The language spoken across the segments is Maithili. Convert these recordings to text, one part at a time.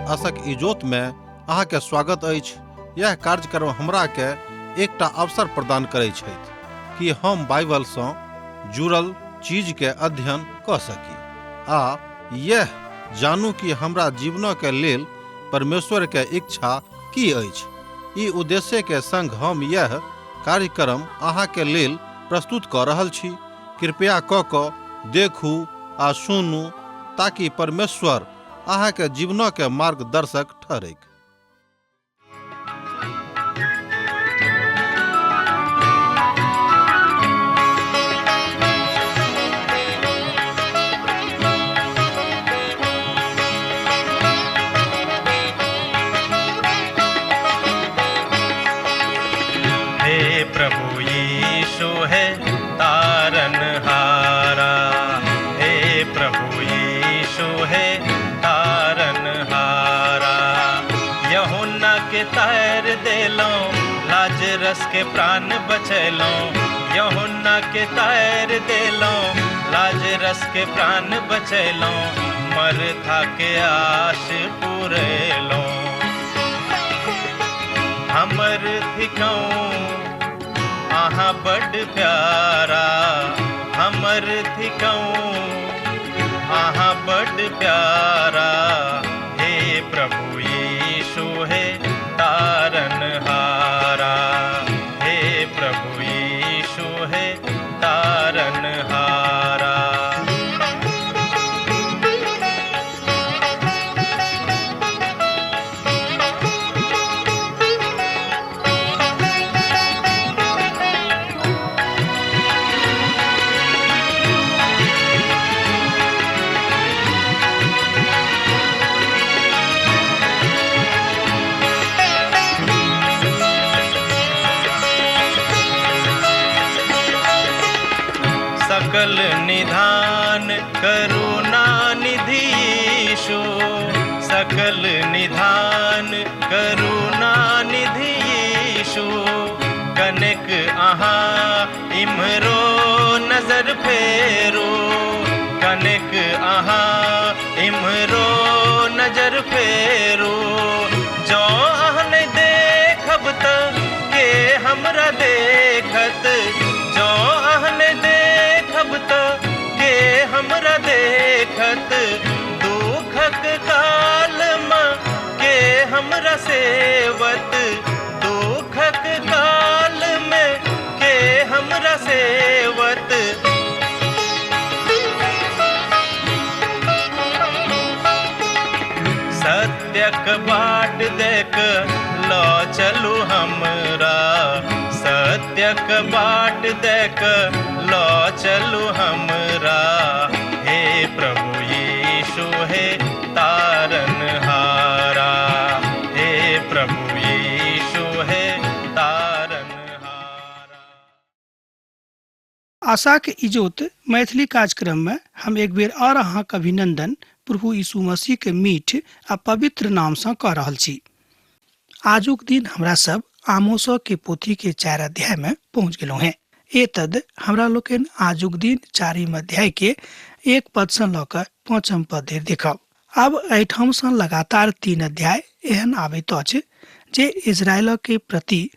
आशक इजोत में अहाँ के स्वागत अछि। यह कार्यक्रम हमरा के एकटा अवसर प्रदान करै छथि कि हम बाइबल सँ जुड़ल चीज के अध्ययन कऽ सकी आ यह जानू कि हमरा जीवन के लेल परमेश्वर के इच्छा की अछि। ई उद्देश्य के संग हम यह कार्यक्रम अहाँ के लेल प्रस्तुत कऽ रहल छी। कृपया कऽ कऽ देखू आ सुनू ताकि परमेश्वर अहाँ के जीवन के मार्गदर्शक ठहरैक। हे प्रभु यीशु हे तारन हारा, हे प्रभु यीशु हे तारन हारा। यहुन्ना के तार देलौं, लाजरस के प्राण बचैलौं। यहुन्ना के तार देलौं, लाजरस के प्राण बचैलौं। मरथा के आश पुरेलौं। हमर थिकौं अहाँ बड प्यारा, हमर थिकौं अहाँ बड प्यारा। हे प्रभु यीशु हे तारन हारा, हे प्रभु यीशु हे तारन हारा। सकल निधान करुणा निधि यीशु, सकल निधान करुणा निधि यीशु। कनेक अहाँ इम्हरो नजर फेरू, कनेक अहाँ इम्हरो नजर फेरू। जँ अहाँ नहि देखब त के हमरा देखत, जँ अहाँ नहि देखब त के हमरा देखत। दुखक काल मे के हमरा सेवत, दुखक काल मे के हमरा सेवत। सत्यक बाट देख ल चलू हमरा, सत्यक बाट देख ल चलू हमरा। हे प्रभु यीशु हे तारन हारा, हे प्रभु यीशु हे तारन हारा। आशाक इजोत मैथिली कार्यक्रम में हम एक बेर और अहाँक अभिनंदन प्रभु यीशु मसीह के मीठ आ पवित्र नाम सँ कऽ रहल छी। आजुक दिन हमरा सब आमोस के पोथी के 4 अध्याय में पहुंच गेलहुँ हैं। एतद हमरा लोकनि आजुक दिन 4 अध्याय के 1 पद सँ लऽ कऽ 5 पद धरि देखब। आब एहिठाम सँ लगातार 3 अध्याय एहन आबैत अछि जे इजरायल के प्रति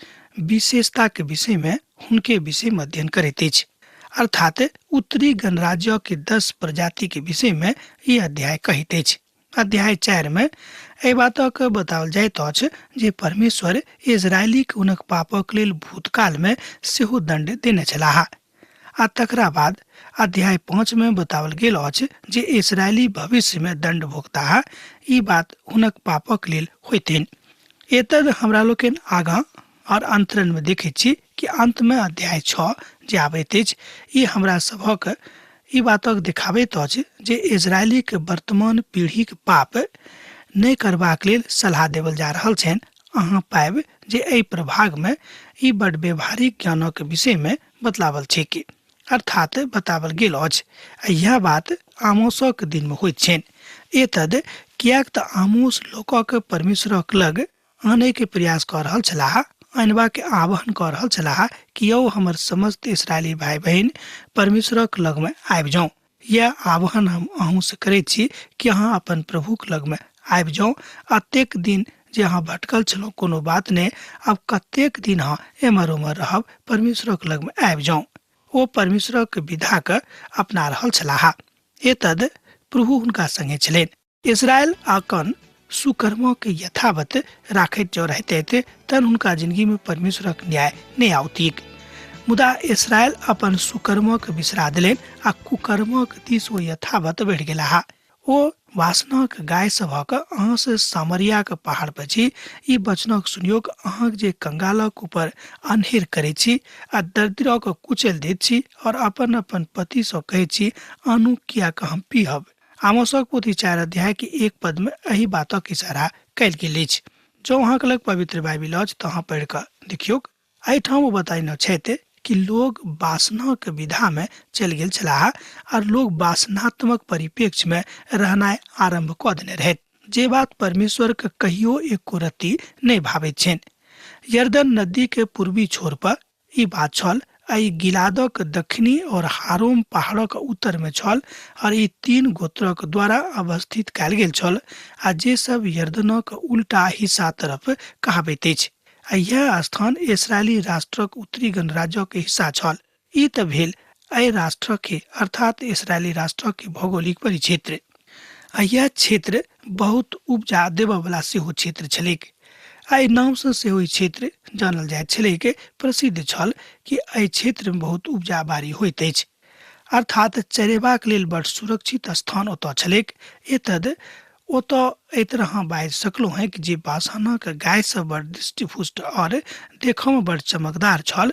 विशेषता के विषय में हुनके विषय में अध्ययन करैत अछि। अर्थात उत्तरी गणराज्य के 10 प्रजाति के विषय में ई अध्याय कहैत अछि। अध्याय 4 में एहि बातक बताओल जाइत अछि जे परमेश्वर इजरायलीक हुनक पापक लेल भूतकाल में सेहो दंड देने छलाह आ तकरा बाद अध्याय 5 में बताओल गेल अछि जे इजरायली भविष्य में दंड भोगताह, ई बात हुनक पापक लेल होइतनि। एतद हमरा लोकनि आगाँ और अंतरण में देखैत छी कि अंत में अध्याय 6 जे आबैत अछि ई हमरा सभक ई बातक देखाबैत अछि जे इजरायलीक वर्तमान पीढ़ीक पाप नहि करबाक लेल सलाह देवल जा रहल छनि। अहाँ पाबि जे एहि प्रभाग में ई बड व्यवहारिक ज्ञानक विषय में बतलावल छै कि अर्थात बतावल गेल अछि। आ यह बात आमोसक दिन में होइत छनि। एतद किएक तऽ आमोस लोकक परमेश्वरक लग आनय के प्रयास कऽ रहल छलाह, अनबा के आह्वान कऽ रहल छलाह कि यौ हमर समस्त इस्राएली भाई बहिन परमेश्वरक लग में आबि जाउ। यह आह्वान हम अहूँ से करैत छी कि अहाँ अपन प्रभुक लग में आबि जाउ। एतेक दिन जे अहाँ भटकल छलहुँ कोनो बात नहि, आब कतेक दिन अहाँ एम्हर ओम्हर रहब, परमेश्वरक लगमे आबि जाउ। ओ परमेश्वरक विधाके अपना रहल छलाह, एतद प्रभु हुनका संगे छलनि। इसराइल आकन सुकर्मक यथावत राखैत जँ रहितैत तहन हुनका जिंदगी में परमेश्वरक न्याय नहि औतीक। मुदा इसराइल अपन सुकर्मक बिसरा देलनि आ कुकर्मक दिस ओ यथावत बढ़ि गेलाह। ओ वासनाक गाय सभक अहाँसँ सामरियाक पहाड़ पर छी, ई वचनक सुनियोक अहाँक जे कंगालक ऊपर अन्हेर करै छी आ दरिद्रक कुचलि दैत छी और अपन अपन पतिसँ कहै छी, आनू कियाक हम पीहब। आमोसक पोथी 4 अध्याय के 1 पद में एहि बातक इशारा कयल गेल अछि। जँ अहाँके लग पवित्र बाइबिल अछि तऽ अहाँ पढ़ि कऽ देखियौक। एहिठाम ओ बतैने छथि कि लोग वासनाक विधा में चलि गेल छलाह आर लोग वासनात्मक परिप्रेक्ष्य में रहनाइ आरंभ कऽ देने रहथि, जे बात परमेश्वर के कहियो एको रत्ती नहि भावैत छनि। यर्दन नदी के पूर्वी छोर पर ई बात छल आ ई गिलादक दक्षिणी और हारोम पहाड़क उत्तर में छल और ई 3 गोत्रक द्वारा अवस्थित कयल गेल छल आ जे सब यर्दनक उल्टा हिस्सा तरफ कहाबैत अछि। आ यह स्थान इसराइली राष्ट्रक उत्तरी गणराज्यक हिस्सा छल। ई तऽ भेल एहि राष्ट्रक के अर्थात इसराइली राष्ट्रक के भौगोलिक परिक्षेत्र। आ यह क्षेत्र बहुत उपजा देबयवला सेहो क्षेत्र छलैक। आ एहि नामसँ सेहो ई क्षेत्र जानल जाइत छलैक, प्रसिद्ध छल कि एहि क्षेत्रमे बहुत उपजा बारी होइत अछि, अर्थात चरेबाक लेल बड़ सुरक्षित स्थान ओतऽ छलैक। एतद ओतऽ एहि तरह अहाँ बाजि सकलहुँ हेँ कि जे बासानक गाय सब बड़ दृष्टिपुष्ट और देखऽमे बड़ चमकदार छल,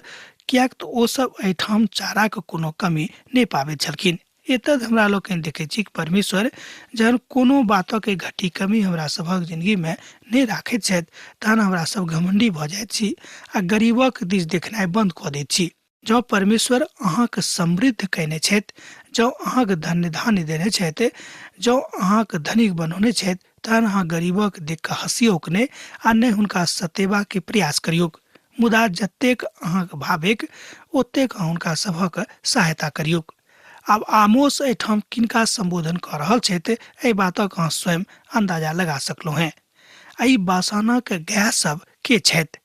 किएक तऽ ओ सब एहिठाम चाराक कोनो कमी नहि पाबैत छलखिन। एतद हमरा लोकनि देखै छी कि परमेश्वर जहन कोनो बातक घटी कमी हमरा सभक जिंदगीमे नहि राखैत छथि तहन हमरा सब घमंडी भऽ जाइत छी आ गरीबक दिस देखनाइ बंद कऽ दैत छी। जँ परमेश्वर अहाँके समृद्ध कयने छथि, जँ अहाँके धन्य धान्य देने छथि, जँ अहाँके धनिक बनौने छथि, तहन अहाँ गरीबक देख कऽ हँसियौक नहि आ नहि हुनका सतेबाके प्रयास करियौक, मुदा जतेक अहाँके भावेक ओतेक अहाँ हुनका सभक सहायता करियौक। आब आमोस एहिठाम किनका सम्बोधन कऽ रहल छथि, एहि बातक अहाँ स्वयं अन्दाजा लगा सकलहुँ हेँ। आ ई बासानक गाय सब के छथि?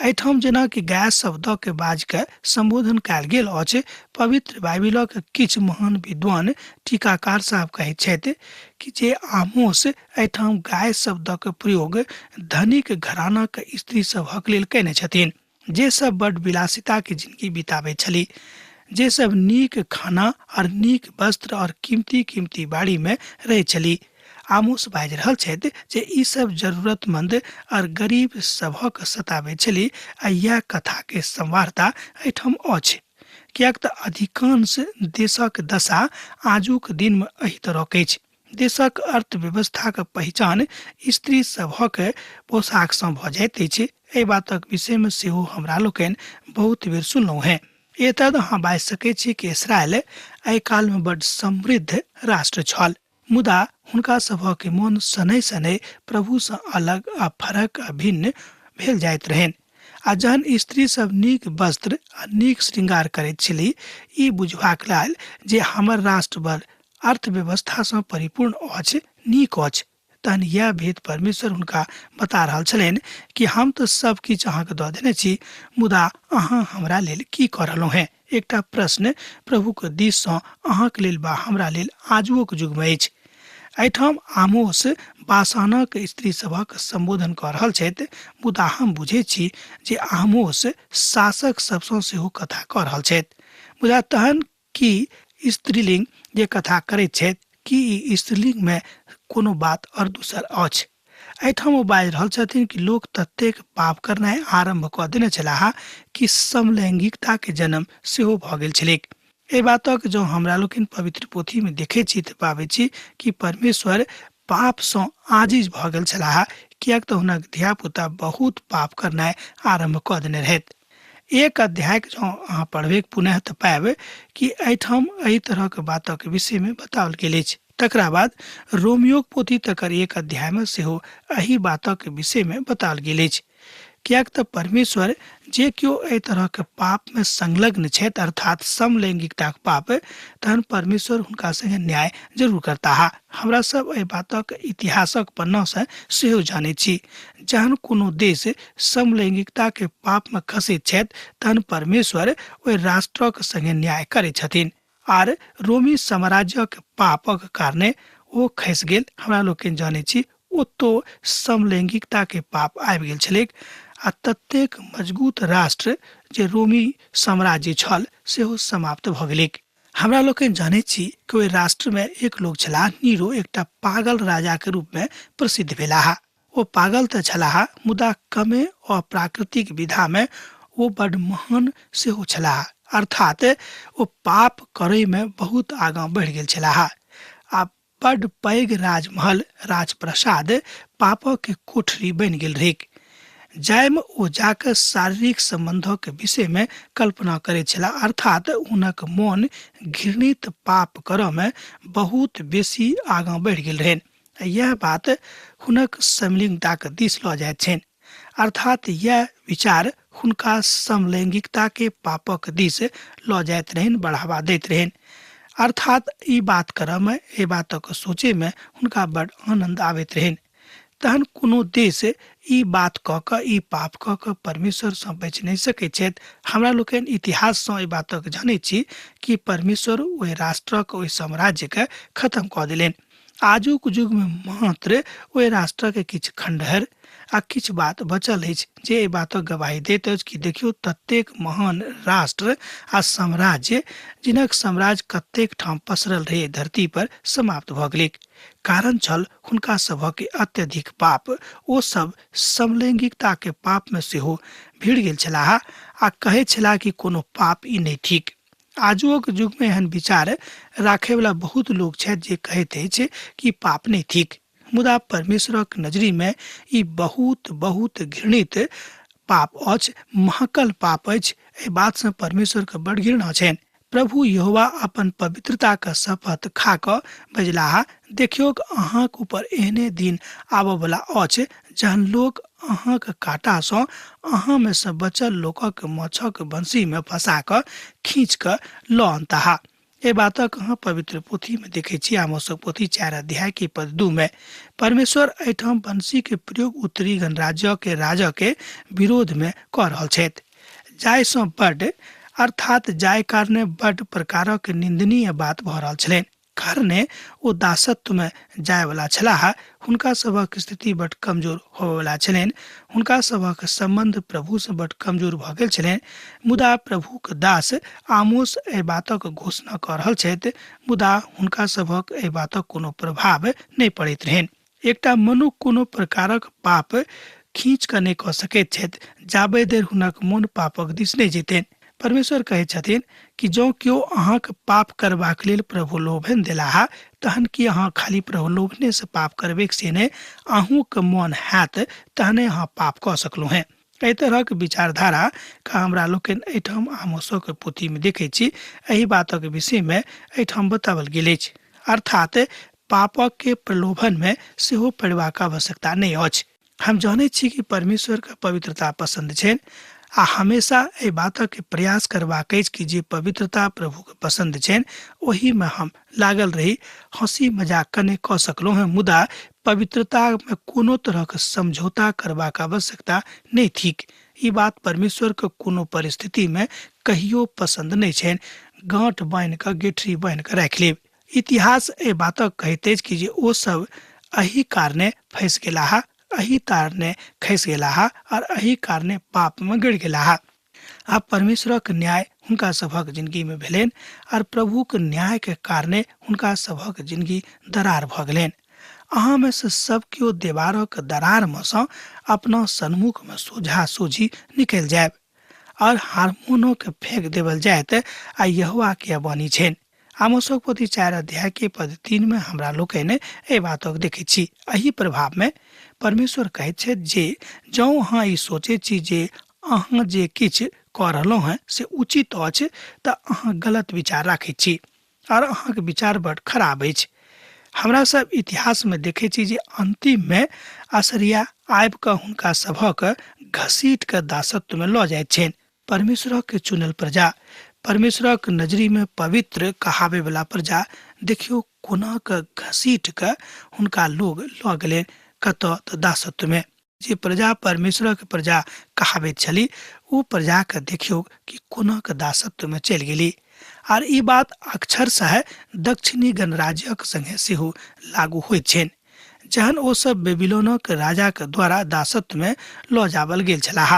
एहिठाम जेनाकि गाय शब्दके बाजिके सम्बोधन कयल गेल अछि, पवित्र बाइबिलक किछु महान विद्वान टीकाकार साहब कहैत छथि कि जे आमोस एहिठाम गाय शब्दक प्रयोग धनिक घरानाक स्त्री सभक लेल कयने छथिन, जे सब बड विलासिताके जिंदगी बिताबै छली, जे सब नीक खाना और नीक वस्त्र और कीमती कीमती बाड़ी में रहै छली। आमोस बाजि रहल छथि जे ई सब जरूरतमंद और गरीब सभक सताबै छली आ इएह कथा के संवार्ता एहिठाम अछि, किएक तऽ अधिकांश देशक दशा आजुक दिन में एहि तरहक अछि। देशक अर्थव्यवस्थाक पहिचान स्त्री सभक पोशाकसँ भऽ जाइत अछि। एहि बातक विषयमे सेहो हमरा लोकनि बहुत बेर सुनलहुँ हेँ। एतद अहाँ बाजि सकैत छी कि इसराइल एहि कालमे बड्ड समृद्ध राष्ट्र छल, मुदा हुनका सभक मोन शनैः शनैः प्रभुसँ अलग आ फरक आ भिन्न भेल जाइत रहनि। आ जहन स्त्री सब नीक वस्त्र आ नीक श्रृंगार करैत छली, ई बुझबाक लेल जे हमर राष्ट्र बड़ अर्थव्यवस्थासँ परिपूर्ण अछि, नीक अछि, तहन यैह भेद परमेश्वर हुनका बता रहल छलनि कि हम तऽ सब किछु अहाँके दऽ देने छी, मुदा अहाँ हमरा लेल की कऽ रहलहुँ हेँ? एकटा प्रश्न प्रभुक दिससँ अहाँक लेल बा हमरा लेल आजुओक युगमे अछि। एहिठाम आमोस बासानक स्त्री सभक सम्बोधन कऽ रहल छथि, मुदा हम बुझैत छी जे आमोस शासक सभसँ सेहो कथा कऽ रहल छथि। मुदा तहन की स्त्रीलिंग जे कथा करैत छथि, की ई स्त्रीलिंगमे कोनो बात आओर दोसर अछि? एहिठाम ओ बाजि रहल छथिन कि लोक ततेक पाप करनाइ आरम्भ कऽ देने छलाह कि समलैंगिकताके जन्म सेहो भऽ गेल छलैक। एहि बातक जँ हमरा लोकनि पवित्र पोथीमे देखैत छी तऽ पाबैत छी कि परमेश्वर पापसँ आजिज भऽ गेल छलाह, किएक तऽ हुनक धियापुता बहुत पाप करनाइ आरम्भ कऽ देने रहथि। एक अध्यायके जँ अहाँ पढ़बैक पुनः तऽ पायब कि एहिठाम एहि तरहक बातक विषयमे बताओल गेल अछि। तकरा बाद रोमियोक पोथी तकर एक अध्यायमे सेहो एहि बातक विषयमे बताओल गेल अछि। किएक तऽ परमेश्वर जे केओ एहि तरहके पापमे संलग्न छथि, अर्थात समलैंगिकताक पाप, तहन परमेश्वर हुनका संगे न्याय जरूर करताह। हमरा सब एहि बातक इतिहासक पन्नासँ सेहो जानैत छी। जहन कोनो देश समलैंगिकताके पापमे खसैत छथि तहन परमेश्वर ओहि राष्ट्रक संगे न्याय करैत छथिन। आर रोमी साम्राज्यक पापक कारणे ओ खसि गेल। हमरा लोकनि जानैत छी ओतो समलैंगिकताके पाप आबि गेल छलैक आ ततेक मजबूत राष्ट्र जे रोमी साम्राज्य छल सेहो समाप्त भऽ गेलैक। हमरा लोकनि जानैत छी कि ओहि राष्ट्रमे एक लोक छलाह नीरो, एकटा पागल राजाके रूपमे प्रसिद्ध भेलाह। ओ पागल तऽ छलाह मुदा कमे अप्राकृतिक विधामे ओ बड महान सेहो छलाह, अर्थात ओ पाप करैमे बहुत आगाँ बढ़ि गेल छलाह आ बड पैघ राजमहल राजप्रसाद पापक कोठरी बनि गेल रहैक, जाहिमे ओ जाकऽ शारीरिक सम्बन्धक विषयमे कल्पना करैत छलाह, अर्थात हुनक मोन घृणित पाप करऽमे बहुत बेसी आगाँ बढ़ि गेल रहनि। यह बात हुनक समलिंगताक दिस लऽ जाइत छनि, अर्थात यह विचार हुनका समलैंगिकताके पापक दिस लऽ जाइत रहनि, बढ़ावा दैत रहनि। अर्थात ई बात करऽमे, एहि बातक सोचैमे हुनका बड आनन्द आबैत रहनि। तहन कोनो देश ई बात कऽ कऽ, ई पाप कऽ कऽ परमेश्वरसँ बचि नहि सकैत छथि। हमरा लोकनि इतिहाससँ एहि बातक जनैत छी कि परमेश्वर ओहि राष्ट्रक, ओहि साम्राज्यके खत्म कऽ देलनि। आजुक युगमे मात्र ओहि राष्ट्रके किछु खंडहर आ किछु बात बचल अछि जे एहि बातक गवाही दैत अछि कि देखियौ ततेक महान राष्ट्र आ साम्राज्य, जिनक साम्राज्य कतेक ठाम पसरल रहै, धरती पर समाप्त भऽ गेलैक। कारण छल हुनका सभक अत्यधिक पाप। ओ सब समलैंगिकताके पापमे सेहो भिड़ गेल छलाह आ कहैत छलाह कि कोनो पाप ई नहि थिक। आजुक युगमे एहन विचार राखैवला बहुत लोक छथि जे कहैत अछि कि पाप नहि थिक, मुदा परमेश्वरक नजरिमे ई बहुत बहुत घृणित पाप अछि, महकल पाप अछि। एहि बातसँ परमेश्वरके बड़ घृणा छनि। प्रभु यहोवा अपन पवित्रताक शपथ खा कऽ बजलाह, देखियौक, अहाँक ऊपर एहने दिन आबऽवला अछि जहन लोक अहाँक काँटासँ अहाँमे सँ बचल लोकक माछक बंशीमे फँसा कऽ खींच कऽ लऽ अनताह। एहि बातक अहाँ पवित्र पोथीमे देखै छी, आमोसक पोथी 4 अध्याय के पद 2 में। परमेश्वर एहिठाम बंशी के प्रयोग उत्तरी गणराज्य के राजा के विरोध में कऽ रहल छथि, जाहिसँ बड, अर्थात जाहि कारणे बड प्रकारक निंदनीय बात भऽ रहल छलनि, कारणे ओ दासत्वमे जायवला छलाह। हुनका सभक स्थिति बड कमजोर होबयवला छलनि। हुनका सभक सम्बन्ध प्रभुसँ बड कमजोर भऽ गेल छलनि। मुदा प्रभुक दास आमोस एहि बातक घोषणा कऽ रहल छथि, मुदा हुनका सभक एहि बातक कोनो प्रभाव नहि पड़ैत रहनि। एकटा मनुख कोनो प्रकारक पाप खींच कऽ नहि कऽ सकैत छथि जाबे देर हुनक मोन पापक दिस नहि जेतनि। परमेश्वर कहैत छथिन कि जँ केओ अहाँक पाप करबाक लेल प्रलोभन देलाह तहन की अहाँ खाली प्रलोभनेसँ पाप करबैक से नहि, अहूँके मोन हैत तहने अहाँ पाप कऽ सकलहुँ हेँ। एहि तरहक विचारधारा के हमरा लोकनि एहिठाम आमोसक पोथीमे देखै छी। एहि बातक विषयमे एहिठाम बताओल गेल अछि, अर्थात पापक के प्रलोभन में सेहो पड़बाक आवश्यकता नहि अछि। हम जानैत छी कि परमेश्वर के पवित्रता पसंद छनि आ हमेशा एहि बातक प्रयास करबाक अछि कि जे पवित्रता प्रभु के पसंद छनि ओहि में हम लागल रही। हंसी मजाक कने कऽ सकलहुँ हेँ, मुदा पवित्रता में कोनो तरहक समझौता करबाक आवश्यकता नहि थिक। ई बात परमेश्वर के कोनो परिस्थिति में कहियो पसंद नहि छनि। गाँठ बान्हि कऽ, गेठरी बान्हि कऽ राखि लेब। इतिहास एहि बातक कहैत अछि कि जे ओ सब एहि कारणे फँसि गेलाह, एहि कारणे खसि गेलाह और एहि कारणे पाप में गड़ि गेलाह। आब परमेश्वरक न्याय हुनका सभक जिंदगी में भेलनि और प्रभुक न्याय के कारणे हुनका सभक जिंदगी दरार भऽ गेलनि। अहाँ में से सब केओ देवारक दरार में सँ अपना सन्मुख में सोझा सोझी निकलि जायब और हार्मोनो के फेंक देवल जायत आ यहोवा के वाणी छनि। आमोसक पोथी 4 अध्याय के पद 3 में हमरा लोकनि एहि बातक देखै छी। एहि प्रभाव में परमेश्वर कहैत छथि जे जँ अहाँ ई सोचैत छी जे अहाँ जे किछु कऽ रहलहुँ हेँ से उचित अछि तऽ अहाँ गलत विचार राखैत छी और अहाँके विचार बड खराब अछि। हमरा सब इतिहास में देखै छी जे अंतिम में असरिया आबि कऽ हुनका सभक घसीट कऽ दासत्वमे लऽ जाइत छनि। परमेश्वरक चुनल प्रजा, परमेश्वरक नजरीमे पवित्र कहाबैवला प्रजा, देखियौ कोना कऽ घसीट कऽ हुनका लोग लऽ गेलनि। कतऽ? तऽ दासत्वमे। जे प्रजा परमेश्वरक प्रजा कहाबैत छली, ओ प्रजाके देखियौ कि कोना कऽ दासत्वमे चलि गेली। आर ई बात अक्षरशः दक्षिणी गणराज्यक संगे सेहो लागू होइत छनि, जहन ओ सब बेबीलोनक राजाक द्वारा दासत्वमे लऽ जाबल गेल छलाह।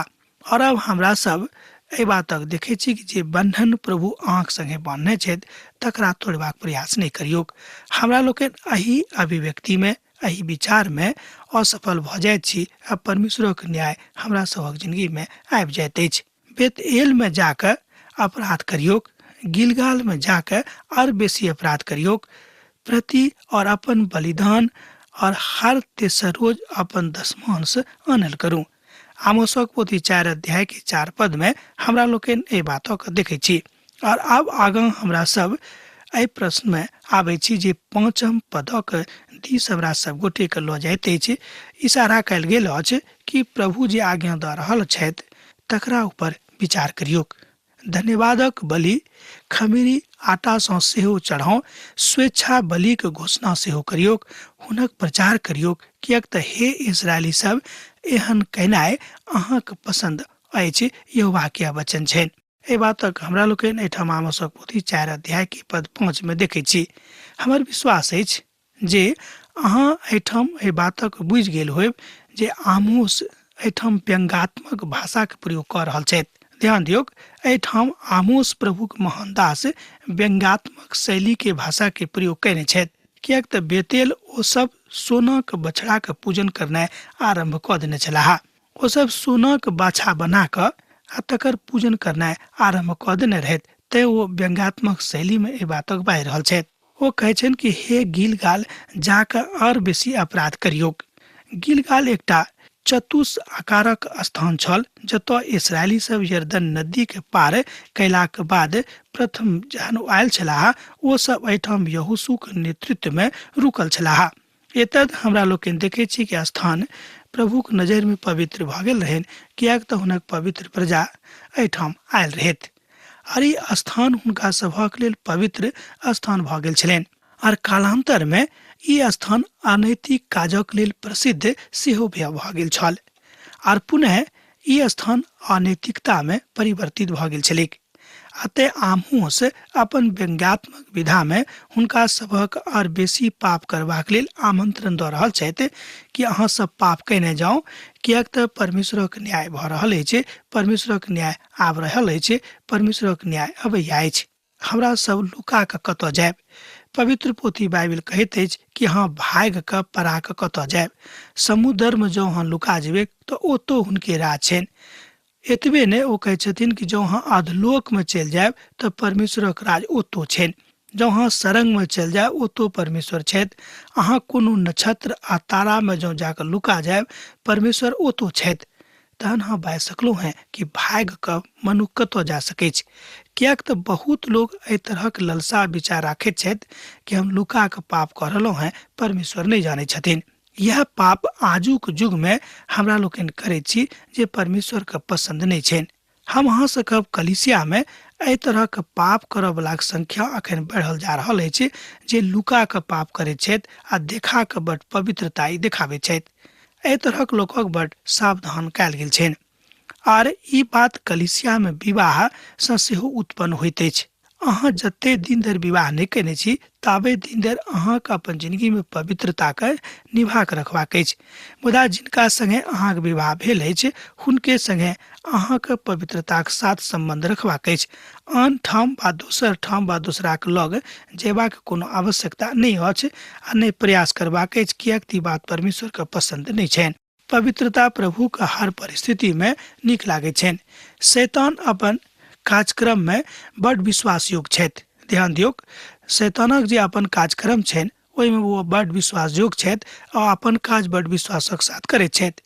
और अब हमरा सब एहि बातक देखै छी कि जे बन्धन प्रभु अहाँक संगे बान्हने छथि तकरा तोड़बाक प्रयास नहि करियौक। हमरा लोकनि एहि अभिव्यक्तिमे, एहि विचारमे असफल भऽ जाइत छी आ परमेश्वरक न्याय हमरा सभक जिंदगीमे आबि जाइत अछि। बेतएलमे जाकऽ अपराध करियौक, गिलगालमे जाकऽ आर बेसी अपराध करियौक, प्रति और अपन बलिदान और हर तेसर रोज अपन दशमांश आनल करू। आमोसक पोथी 4 अध्याय के 4 पद में हमरा लोकनि एहि बातक देखै छी। और आब आगाँ हमरा सब एहि प्रश्न में आबै छी जे 5 पदक दिस हमरा सब गोटे के लऽ जाइत अछि। इशारा कयल गेल अछि कि प्रभु जे आज्ञा दऽ रहल छथि तकरा ऊपर विचार करियौक। धन्यवादक बलि खमीरी आटासँ सेहो चढ़ाउ, स्वेच्छा बलिक घोषणा सेहो करियौक, हुनक प्रचार करियौक, किएक तऽ हे इस्राएली सब, एहन कयनाइ अहाँक पसन्द अछि, यहोवाके वचन छनि। एहि बातक हमरा लोकनि एहिठाम आमोसक पोथी 4 अध्याय के पद 5 में देखै छी। हमर विश्वास अछि जे अहाँ एहिठाम एहि बातक बुझि गेल होयब जे आमोस एहिठाम व्यंग्यात्मक भाषाके प्रयोग कऽ रहल छथि। ध्यान दियौक, एहिठाम आमोस प्रभुक महान दास व्यंग्यात्मक शैलीके भाषाके प्रयोग कयने छथि, किएक तऽ बेतेल ओ सब सोनाक बछड़ाके पूजन करनाइ आरम्भ कऽ देने छलाह। ओ सब सोनाक बाछा बना कऽ आ तकर पूजन करनाइ आरम्भ कऽ देने रहथि, तें ओ व्यंग्यात्मक शैलीमे एहि बातक बाजि रहल छथि। ओ कहै छनि कि हे गिलगाल, जाकऽ आओर बेसी अपराध करियौक। गिलगाल एकटा चतुष आकारक स्थान छल जतऽ इसराइली सब यरदन नदी के पार कयलाक बाद प्रथम जहन ओ आयल छलाह, ओ सब एहिठाम यहोशूक नेतृत्व में रुकल छलाह। एतद हमरा लोकनि देखै छी कि स्थान प्रभुक नजरि में पवित्र भऽ गेल रहनि, किएक तऽ हुनक पवित्र प्रजा एहिठाम आयल रहथि। आर ई स्थान हुनका सभक लेल पवित्र स्थान भऽ गेल छलनि। आर कालांतर में ई स्थान अनैतिक काजक लेल प्रसिद्ध सेहो भऽ गेल छल। आर पुनः ई स्थान अनैतिकता में परिवर्तित भऽ गेल छलैक। आ तें आमोस अपन व्यंग्यात्मक विधा में हुनका सभक आर बेसी पाप करबाक लेल आमंत्रण दऽ रहल छथि कि अहाँ सब पाप कयने जाउ, किएक तऽ परमेश्वरक न्याय भऽ रहल अछि, परमेश्वरक न्याय आबि रहल अछि, परमेश्वरक न्याय अबैया अछि। हमरा सब लुका कऽ कतऽ जायब? पवित्र पोथी बाइबिल कहैत अछि कि अहाँ भागि कऽ पड़ा कऽ कतऽ जायब? समुद्रमे जँ अहाँ लुका जेबै तऽ ओतौ हुनके राज छनि। एतबे नहि, ओ कहै छथिन कि जँ अहाँ अधलोकमे चलि जायब तऽ परमेश्वरक राज ओतौ छनि। जँ अहाँ सरंगमे चलि जायब ओतौ परमेश्वर छथि। अहाँ कोनो नक्षत्र आ तारामे जँ जाकऽ लुका जायब, परमेश्वर ओतौ छथि। तहन अहाँ बाजि सकलहुँ हेँ कि भागि कऽ मनुख कतऽ जा सकैछ? किएक तऽ बहुत लोक एहि तरहक ललसा विचार राखैत छथि कि हम लुका कऽ पाप कऽ रहलहुँ हेँ, परमेश्वर नहि जानै छथिन। यह पाप आजुक युगमे हमरा लोकनि करैत छी जे परमेश्वरके पसन्द नहि छनि। हम अहाँ से कहब, कलीसियामे एहि तरहक पाप करऽवलाक संख्या अखन बढ़ल जा रहल अछि जे लुका कऽ पाप करैत छथि आ देखा कऽ बड पवित्रताई देखाबैत छथि। एहि तरहक लोकक बड सावधान कयल गेल छनि। आर ई बात कलीसियामे विवाहसँ सेहो उत्पन्न होइत अछि। अहाँ जते दिन धरि विवाह नहि कयने छी ताबे दिन धरि अहाँके अपन जिंदगीमे पवित्रताके निभा कऽ रखबाक अछि। मुदा जिनका संगे अहाँके विवाह भेल अछि हुनके संगे अहाँके पवित्रताक साथ सम्बन्ध रखबाक अछि। आन ठाम वा दोसर ठाम वा दोसराक लग जयबाक कोनो आवश्यकता नहि अछि आ नहि प्रयास करबाक अछि, किएक तऽ ई बात परमेश्वरके पसन्द नहि छनि। पवित्रता प्रभुके हर परिस्थितिमे नीक लागैत छनि। शैतान अपन कार्यक्रममे बड विश्वासयोग्य छथि। ध्यान दियौक, शैतानक जे अपन कार्यक्रम छनि ओहिमे ओ बड विश्वासयोग्य छथि आ अपन काज बड विश्वासक साथ करैत छथि।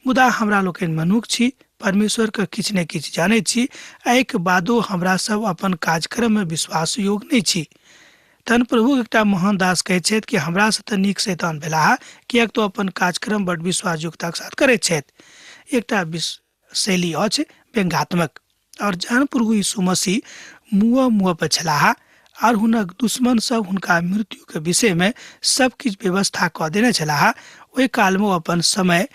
मुदा हमरा लोकनि मनुख छी, परमेश्वरके किछु ने किछु जानैत छी, एहिके बादो हमरा सब अपन कार्यक्रममे विश्वासयोग्य नहि छी। तहन प्रभु एकटा महान दास कहैत छथि कि हमरासँ तऽ नीक शैतान भेलाह, किएक तऽ ओ अपन कार्यक्रम बड विश्वासयोग्यताक साथ करैत छथि। एकटा शैली अछि व्यंगात्मक। और जहन प्रभु यीशु मसीह मुँह मुँह पर छलाह और हुनक दुश्मन सब हुनका मृत्यु के विषय में सब किछु व्यवस्था कऽ देने छलाह, ओहि काल में ओ अपन समय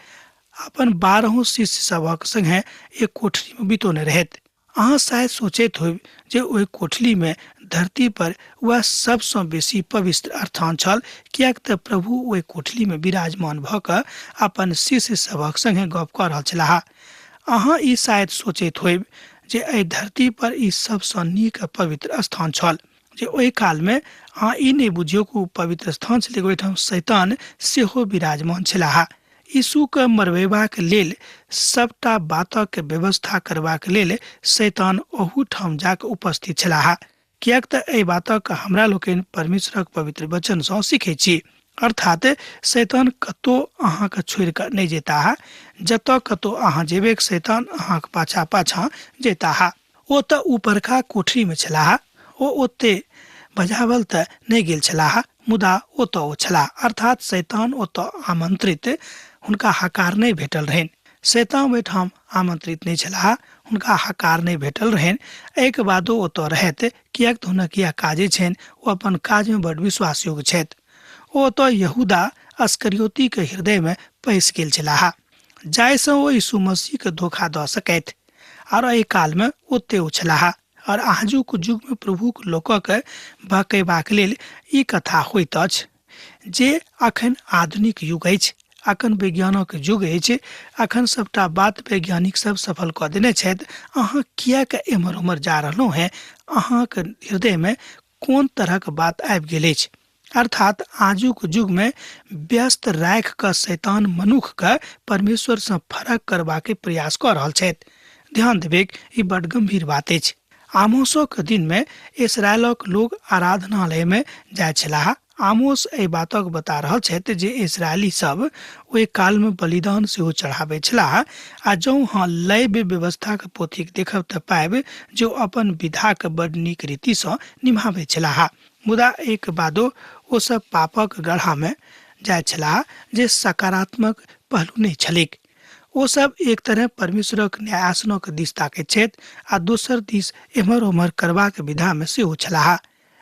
अपन 12 शिष्य सभक संगे एक कोठली में बितौने रहथि। अहाँ शायद सोचैत होइब जे ओहि कोठली में धरती पर वएह सबसँ बेसी पवित्र स्थान छल, किएक तऽ प्रभु ओहि कोठली में विराजमान भऽ कऽ अपन शिष्य सभक संगे गप कऽ रहल छलाह। अहाँ ई शायद सोचैत होइब जे एहि धरती पर ई सबसँ नीक आ पवित्र स्थान छल, जे ओहि काल में अहाँ ई नहि बुझियौ कि ओ पवित्र स्थान छलै, ओहिठाम शैतान सेहो विराजमान छलाह। यीशुके मरबेबाक लेल सबटा बातक व्यवस्था करबाक लेल शैतान ओहूठाम जाकऽ उपस्थित छलाह, किएक तऽ एहि बातक हमरा लोकनि परमेश्वरक पवित्र वचनसँ सीखै छी। अर्थात शैतान कतौ अहाँके छोड़ि कऽ नहि जेताह, जतऽ कतौ अहाँ जेबैक शैतान अहाँके पाछा पाछा जेताह। ओ तऽ ऊपरका कोठरीमे छलाह, ओ ओते बजावल तऽ नहि गेल छलाह, मुदा ओतऽ ओ छलाह। अर्थात शैतान ओतऽ आमंत्रित, हुनका हकार नहि भेटल रहनि। शैतान ओहिठाम आमंत्रित नहि छलाह, हुनका हकार नहि भेटल रहनि। एहिके बादो ओतऽ रहैत, किएक तऽ हुनक इएह काजे छनि, ओ अपन काजमे बड विश्वासयोग्य छथि। ओ ओतऽ यहूदा अस्करियोतीके हृदयमे पैसि गेल छलाह, जाहिसँ ओ यीशु मसीहके धोखा दऽ सकथि। आर एहि कालमे ओते ओ छलाह। और आजुक युगमे प्रभुक लोकक बहकेबाक लेल ई कथा होइत अछि जे अखन आधुनिक युग अछि, अखन विज्ञानक युग अछि, अखन सबटा बात वैज्ञानिक सब सफल कऽ देने छथि, अहाँ किएक एम्हर ओम्हर जा रहलहुँ हेँ, अहाँक हृदयमे कोन तरहक बात आबि गेल अछि। अर्थात आजुक युगमे व्यस्त राखि कऽ शैतान मनुखके परमेश्वरसँ फरक करबाके प्रयास कऽ रहल छथि। ध्यान देबैक, ई बड गंभीर बात अछि। आमोसक दिनमे इसरायलक लोग आराधनालयमे जाइत छलाह। आमोस एहि बातक बता रहल छथि जे इसरायली सब ओहि कालमे बलिदान सेहो चढ़ाबैत छलाह। आ जौं अहाँ लैव्य व्यवस्थाक पोथीक देखब तऽ पाबि जे ओ अपन विधाक बड नीक रीतिसँ निभाबैत छलाह। मुदा एहिके बादो ओ सब पापक गढ़ामे जाइत छलाह, जे सकारात्मक पहलू नहि छलैक। ओ सब एक तरह परमेश्वरक न्यायासनक दिस ताकैत छथि आ दोसर दिस एम्हर ओम्हर करबाक विधामे सेहो छलाह।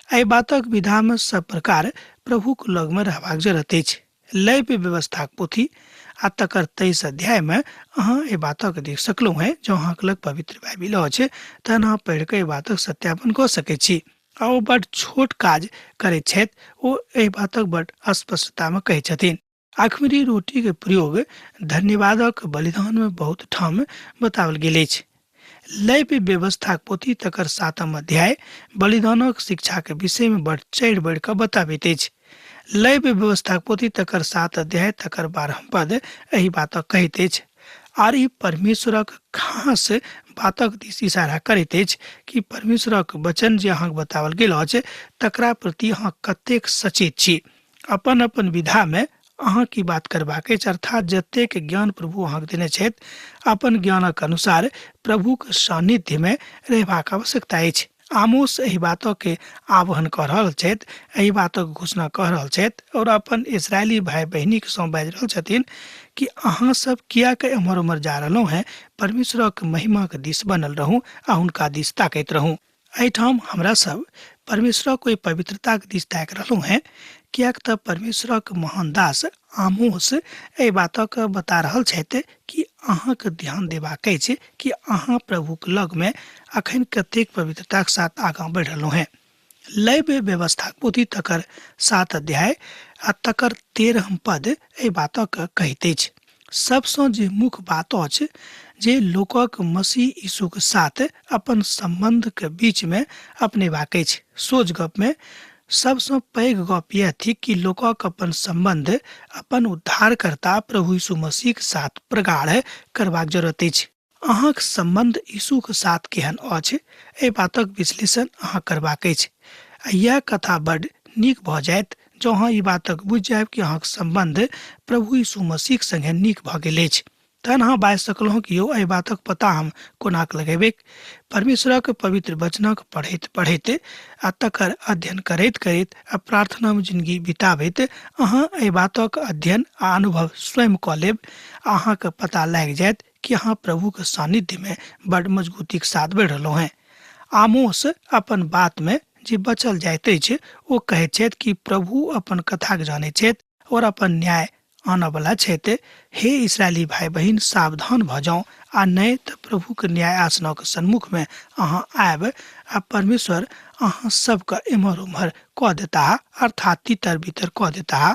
एहि बातक विधामे सब प्रकार प्रभुक लगमे रहबाक जरूरत अछि। लैव्य व्यवस्थाक पोथी आ तकर 23 अध्यायमे अहाँ एहि बातक देख सकलहुँ हेँ। जँ अहाँके लग पवित्र बाइबिल अछि तहन अहाँ पढ़ि कऽ एहि बातक सत्यापन कऽ सकैत छी। आ ओ बड छोट काज करैत छथि, ओ एहि बातक बड स्पष्टतामे कहै छथिन। अखमीरी रोटीके प्रयोग धन्यवादक बलिदानमे बहुत ठाम बताओल गेल अछि। लैव्य व्यवस्थाक पोथी तकर 7 अध्याय बलिदानक शिक्षाके विषयमे बड चढ़ि बढ़ि कऽ बताबैत अछि। लैव्य व्यवस्थाक पोथी तकर 7 अध्याय तकर 12 पद एहि बातक कहैत अछि। आर ई परमेश्वरक खास बातक दिस इशारा करैत अछि कि परमेश्वरक वचन जे अहाँके बताओल गेल अछि तकरा प्रति अहाँ कतेक सचेत छी। अपन अपन विधामे अहाँ की बात करबाक अछि, अर्थात जतेक ज्ञान प्रभु अहाँके देने छथि अपन ज्ञानक अनुसार प्रभुक सान्निध्यमे रहबाक आवश्यकता अछि। आमोस एहि बातके आह्वान कऽ रहल छथि, एहि बातक घोषणा कऽ रहल छथि और अपन इसराइली भाई बहिनीक सँ बाजि रहल छथिन कि अहाँ सब किएक एम्हर ओम्हर जा रहलहुँ हेँ, परमेश्वरक महिमाक दिस बनल रहू आ हुनका दिस ताकैत रहू। एहिठाम हमरा सब परमेश्वरक ओहि पवित्रताक दिस ताकि रहलहुँ हेँ, किएक तऽ परमेश्वरक महान दास आमोस एहि बातक बता रहल छथि कि अहाँके ध्यान देबाक अछि कि अहाँ प्रभुक लगमे अखन कतेक पवित्रताक साथ आगाँ बढ़ि रहलहुँ हेँ। लैव्य व्यवस्थाक पोथी तकर 7 अध्याय आ तकर 13 पद एहि बातक कहैत अछि। सबसँ जे मुख्य बात अछि जे लोकक मसीह यीशुक साथ अपन सम्बन्धके बीचमे अपनेबाक अछि। सोझ गपमे सबसँ पैघ गप यह थिक कि लोकक अपन सम्बन्ध अपन उद्धारकर्ता प्रभु यीशु मसीहक साथ प्रगाढ़ करबाक जरूरत अछि। अहाँक सम्बन्ध यीशुक साथ केहन अछि एहि बातक विश्लेषण अहाँ करबाक अछि। आ यह कथा बड नीक भऽ जायत जँ अहाँ ई बातक बुझि जायब कि अहाँक सम्बन्ध प्रभु यीशु मसीहक संगे नीक भऽ गेल अछि। तहन अहाँ बाजि सकलहुँ कि यौ, एहि बातक पता हम कोना कऽ लगेबैक? परमेश्वरक पवित्र वचनक पढ़ैत पढ़ैत आ तकर अध्ययन करैत करैत आ प्रार्थनामे जिंदगी बिताबैत अहाँ एहि बातक अध्ययन आ अनुभव स्वयं कऽ लेब। अहाँके पता लागि जायत कि अहाँ प्रभुके सान्निध्यमे बड मजबूतीके साथ बढ़ि रहलहुँ हेँ। आमोस अपन बातमे जे बचल जाइत अछि, ओ कहैत छथि कि प्रभु अपन कथाके जानैत छथि और अपन न्याय आनऽवला छथि। हे इसराइली भाइ बहिन, सावधान भऽ जाउ, आ नहि तऽ प्रभुके न्याय आसनक सन्मुखमे अहाँ आयब आ परमेश्वर अहाँ सबके एम्हर ओम्हर कऽ देताह, अर्थात तितर बितर कऽ देताह।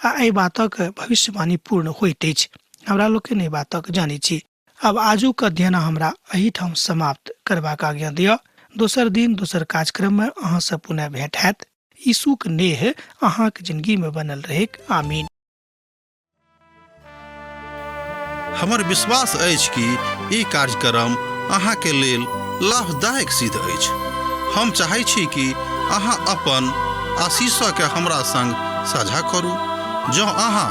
आ एहि बातक भविष्यवाणी पूर्ण होइत अछि। हमरा लोकनि एहि बातक जानै छी। आब आजुक अध्ययन हमरा एहिठाम समाप्त करबाक आज्ञा दिअ। दोसर दिन दोसर कार्यक्रममे अहाँसँ पुनः भेंट हैत। यीशुक नेह अहाँक जिंदगी में बनल रहेक। आमीन। हमर विश्वास अछि कि ई कार्यक्रम अहाँके लेल लाभदायक सिद्ध अछि। हम चाहै छी कि अहाँ अपन आशीषके हमरा संग साझा करू। जँ अहाँ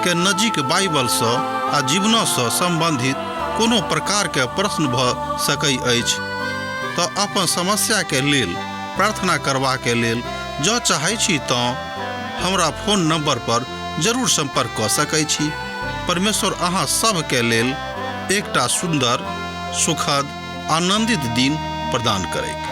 के नजीक बाइबलसँ आ जीवनसँ सम्बन्धित कोनो प्रकारके प्रश्न भऽ सकै अछि तऽ अपन समस्याके लेल प्रार्थना करबाके लेल जँ चाहै छी तँ हमरा फोन नंबर पर जरूर संपर्क कऽ सकै छी। परमेश्वर अहाँ सभके लेल एकटा सुन्दर, सुखद, आनंदित दिन प्रदान करैक।